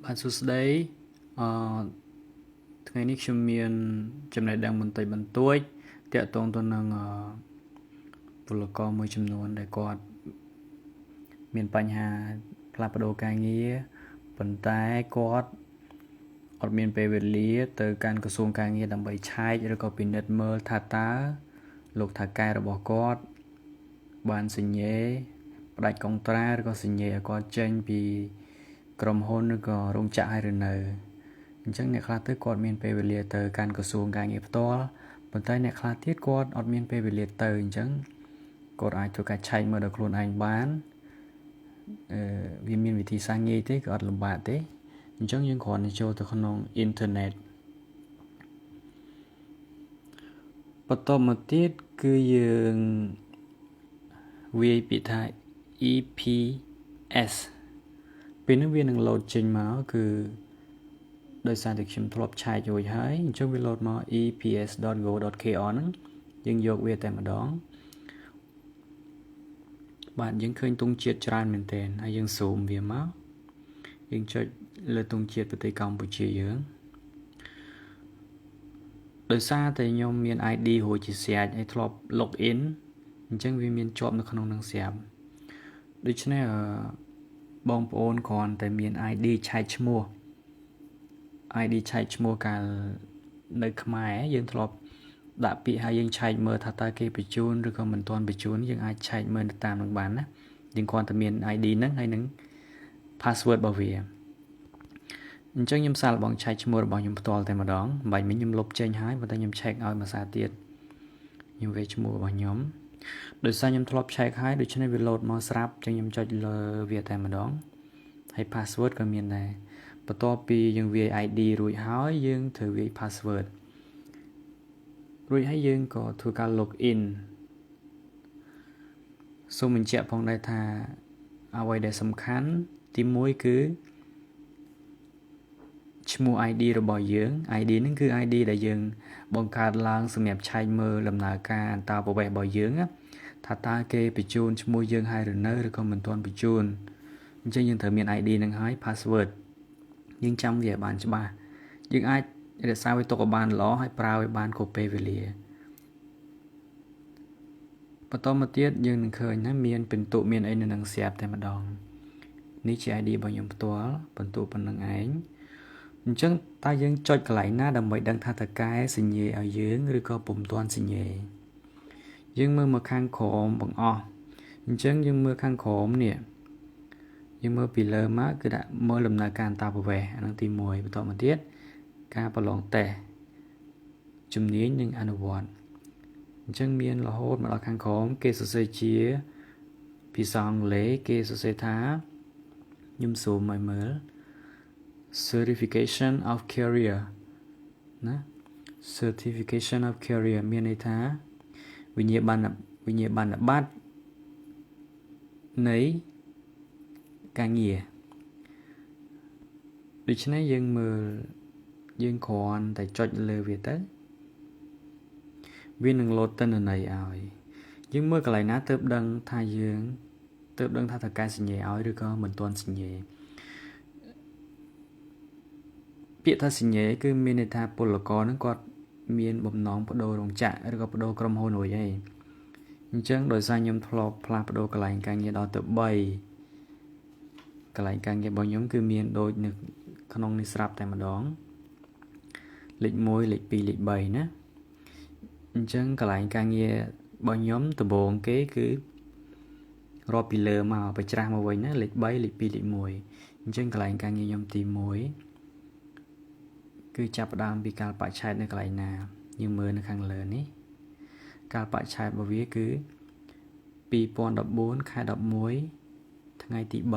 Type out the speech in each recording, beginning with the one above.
បាទសួស្តីអឺថ្ងៃនេះខ្ញុំមានចំណេះដឹងបន្តិចបន្តួចតាក់ទងទៅនឹងពលករមួយចំនួនដែលគាត់មានបញ្ហាផ្លាស់ប្ដូរការងារប៉ុន្តែគាត់អត់មានពេលវេលាទៅកាន់ក្រសួងការងារដើម្បីឆែកឬក៏ពិនិត្យមើលថាតើលោកថៅកែរបស់គាត់បានសញ្ញេផ្ដាច់កុងត្រាឬក៏សញ្ញេឲ្យគាត់ចេញពីក្រុមហ៊ុនឬក៏រោងចក្រហើយឬនៅអញ្ចឹងអ្នកខ្លះទៅគាត់មានពេលវេលាទៅកាន់ក្រសួងការងារផ្ទាល់ប៉ុន្តែអ្នកខ្លះទៀតគាត់អត់មានពេលវេលាទៅអញ្ចឹងគាត់អាចធ្វើការឆែកមើលដល់ខ្លួនឯងបានអឺវាមានវិធីសាស្ត្រងាយទេក៏អត់លំបាកទេអញ្ចឹងយើងគ្រាន់តែចូលទៅក្នុងអ៊ីនធឺណិតបន្តមកទៀតគឺយើងវាយពាក្យថា EPS ពេលនេះវានឹង load ចេញមកគឺដោយសារតែខ្ញុំធ្លាប់ឆែករួចហើយអញ្ចឹងវា load មក eps.go.kr ហ្នឹងយើងយកវាតែម្ដងបាទយើងឃើញទង់ជាតិច្រើនមែនទែនហើយយើង zoom វាមកយើងចុចលើទង់ជាតិប្រទេសកម្ពុជាយើងដោយសារតែខ្ញុំមាន ID រួចជាស្រេចហើយធ្លាប់ log in អញ្ចឹងវាមានជាប់នៅក្នុងនឹងស្រាប់ដូច្នេះបងប្អូនគ្រាន់តែមាន ID ឆែកឈ្មោះ ID ឆែកឈ្មោះកាលនៅខ្មែរយើងធ្លាប់ដាក់ពាក្យហើយយើងឆែកមើលថាតើគេបញ្ជូនឬក៏មិនទាន់បញ្ជូនយើងអាចឆែកមើលតាមនឹងបានណាយើងគ្រាន់តែមាន ID ហ្នឹងហើយនឹង password របស់វាអញ្ចឹងខ្ញុំសាកល្បងឆែកឈ្មោះរបស់ខ្ញុំផ្ទាល់តែម្ដងមិនបាច់មិញខ្ញុំលុបចេញហើយប៉ុន្តែខ្ញុំឆែកឲ្យមួយសារទៀតខ្ញុំវាឈ្មោះរបស់ខ្ញុំដោយសារខ្ញុំធ្លាប់ឆែកហើយដូច្នេះវា load មកស្រាប់អញ្ចឹងខ្ញុំចុចលើវាតែម្ដងហើយ password ក៏មានដែរបន្ទាប់ពីយើងវាយ ID រួចហើយយើងត្រូវវាយ password រួចហើយយើងក៏ធ្វើការ log in សូមបញ្ជាក់ផងដែរថាអ្វីដែលសំខាន់ទី1គឺឈ្មោះ ID របស់យើង ID ហ្នឹងគឺ ID ដែលយើងបង្កើតឡើងសម្រាប់ឆែកមើលដំណើរការអន្តោប្រវេសន៍របស់យើងថាតើគេបញ្ជូនឈ្មោះយើងហើយឬនៅឬក៏មិនទាន់បញ្ជូនអញ្ចឹងយើងត្រូវមាន ID ហ្នឹងហើយ password យើងចាំវាឲ្យបានច្បាស់យើងអាចរក្សាវាទុកឲ្យបានល្អហើយប្រើឲ្យបានគ្រប់ពេលវេលាបន្តមកទៀតយើងនឹងឃើញថាមានពិន្ទុមានអីនៅនឹងស្រាប់តែម្ដងនេះជា ID របស់ខ្ញុំផ្ទាល់ពិន្ទុប៉ុណ្្នឹងឯងអញ្ចឹងតើយើងចុចកន្លែងណាដើម្បីដឹងថាតកែសញ្ញេឲ្យយើងឬក៏ពុំទាន់សញ្ញេយើងមើលមកខាងក្រោមបង្អស់អញ្ចឹងយើងមើលខាងក្រោមនេះយើងមើលពីលើមកគឺដាក់មើលដំណើរការអន្តោប្រវេសន៍អានឹងទី1បន្តមកទៀតការប្រឡងតេស្តជំនាញនិងអនុវត្តអញ្ចឹងមានរហូតមកដល់ខាងក្រោមគេសរសេរជាភាសាអង់គ្លេសគេសរសេរថាខ្ញុំសូមឲ្យមើល certification of career ណា certification of career មានន័យថាវិញ្ញាបនវិញ្ញាបនបត្រនៃការងារដូច្នេះយើងមើលយើងគ្រាន់តែចុចលើវាទៅវានឹងលោតទិន្នន័យឲ្យយើងមើលកន្លែងណាទើបដឹងថាយើងទើបដឹងថាតើកែសញ្ញាឲ្យឬក៏មិនទាន់សញ្ញាពាក្យថាសញ្ញាគឺមានន័យថាពលករនឹងគាត់មានបំណងបដូររោងចក្រឬក៏បដូរក្រុមហ៊ុនរួចហើយអញ្ចឹងដោយសារខ្ញុំធ្លាប់ផ្លាស់ប្ដូរកន្លែងការងារដល់ទៅ3កន្លែងការងាររបស់ខ្ញុំគឺមានដូចនៅក្នុងនេះស្រាប់តែម្ដងលេខ1លេខ2លេខ3ណាអញ្ចឹងកន្លែងការងាររបស់ខ្ញុំដំបូងគេគឺរាប់ពីលើមកបច្រាស់មកវិញណាលេខ3លេខ2លេខ1អញ្ចឹងកន្លែងការងារខ្ញុំទី1គឺចាប់ផ្ដើមពីកាលបរិច្ឆេទនៅកន្លែងណាយើងមើលនៅខាងលើនេះកាលបរិច្ឆេទរបស់វាគឺ2014ខែ11ថ្ងៃទី3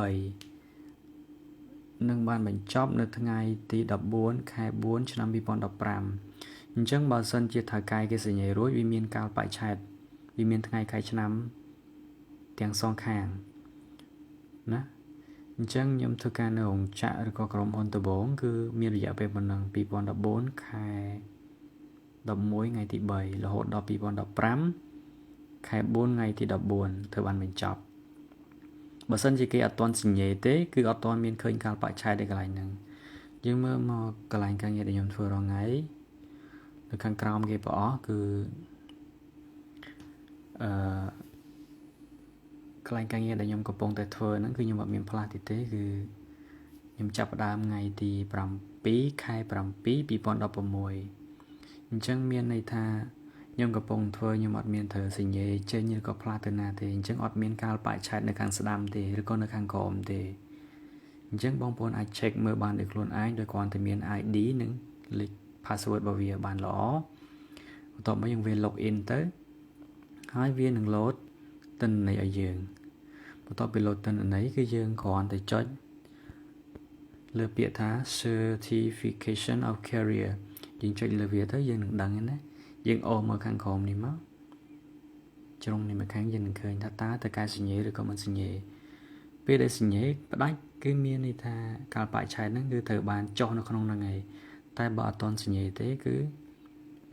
នឹងបានបញ្ចប់នៅថ្ងៃទី14ខែ4ឆ្នាំ2015អញ្ចឹងបើសិនជាថៅកែគេសញ្ញារួចវាមានកាលបរិច្ឆេទវាមានថ្ងៃខែឆ្នាំទាំងសងខាងណាអញ្ចឹងខ្ញុំធ្វើការនៅរោងចក្រឬក៏ក្រុមហ៊ុនដំបូងគឺមានរយៈពេលប៉ុណ្ណឹង2014ខែ11ថ្ងៃទី3រហូតដល់2015ខែ4ថ្ងៃទី14ធ្វើបានបញ្ចប់បើសិនជាគេអត់ទាន់សញ្ញាទេគឺអត់ទាន់មានឃើញកាលបរិច្ឆេទនៅកន្លែងហ្នឹង យើងមើលមកកន្លែងការងារដែលខ្ញុំធ្វើរាល់ថ្ងៃនៅខាងក្រោមគេប្រអស់គឺអឺកន្លែងការងារដែលខ្ញុំកំពុងតែធ្វើហ្នឹងគឺខ្ញុំអត់មានផ្លាស់ទៀតទេគឺខ្ញុំចាប់ផ្ដើមថ្ងៃទី7ខែ7 2016អញ្ចឹងមានន័យថាខ្ញុំកំពុងធ្វើខ្ញុំអត់មានត្រូវសញ្ញាចេញឬក៏ផ្លាស់ទៅណាទេអញ្ចឹងអត់មានកាលបរិច្ឆេទនៅខាងស្ដាំទេឬក៏នៅខាងក្រោមទេអញ្ចឹងបងប្អូនអាច check មើលបានដោយខ្លួនឯងដោយគ្រាន់តែមាន ID និងលេខ password របស់វាបានល្អបន្ទាប់មកយើងវា log in ទៅហើយវានឹង load ទិន្នន័យឲ្យយើងបន្ទាប់ពី load ទិន្នន័យគឺយើងគ្រាន់តែចុចលើពាក្យថា certification of career យើងចុចលើវាទៅយើងនឹងដឹងណាយើងអូសមកខាងក្រោមនេះមកជ្រុងនេះមកខាងយើងនឹងឃើញថាតើតើកែសញ្ញាឬក៏មិនសញ្ញាពេលដែលសញ្ញាផ្ដាច់គឺមានន័យថាកាលបរិច្ឆេទហ្នឹងគឺត្រូវបានចុះនៅក្នុងហ្នឹងឯងតែបើអត់ទាន់សញ្ញាទេគឺ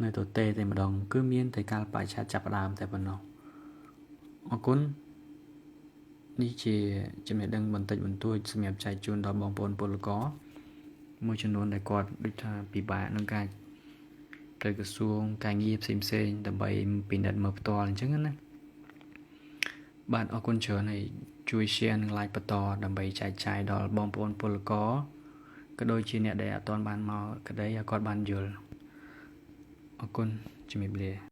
នៅទទេតែម្ដងគឺមានតែកាលបរិច្ឆេទចាប់ផ្ដើមតែប៉ុណ្ណោះអរគុណនេះជាចំណេះដឹងបន្តិចបន្តួចសម្រាប់ចែកជូនដល់បងប្អូនពលករមួយចំនួនដែលគាត់ដូចថាពិបាកក្នុងការទៅក្រសួងការងារផ្សេងផ្សេងដើម្បីពិនិត្យមើលផ្ទាល់អញ្ចឹងណាបាទអរគុណច្រើនហើយជួយ share និង like បន្តដើម្បីចែកចាយដល់បងប្អូនពលករក៏ដូចជាអ្នកដែលអត់ទាន់បានមកក្តីឲ្យគាត់បានយល់អរគុណជំរាបលា។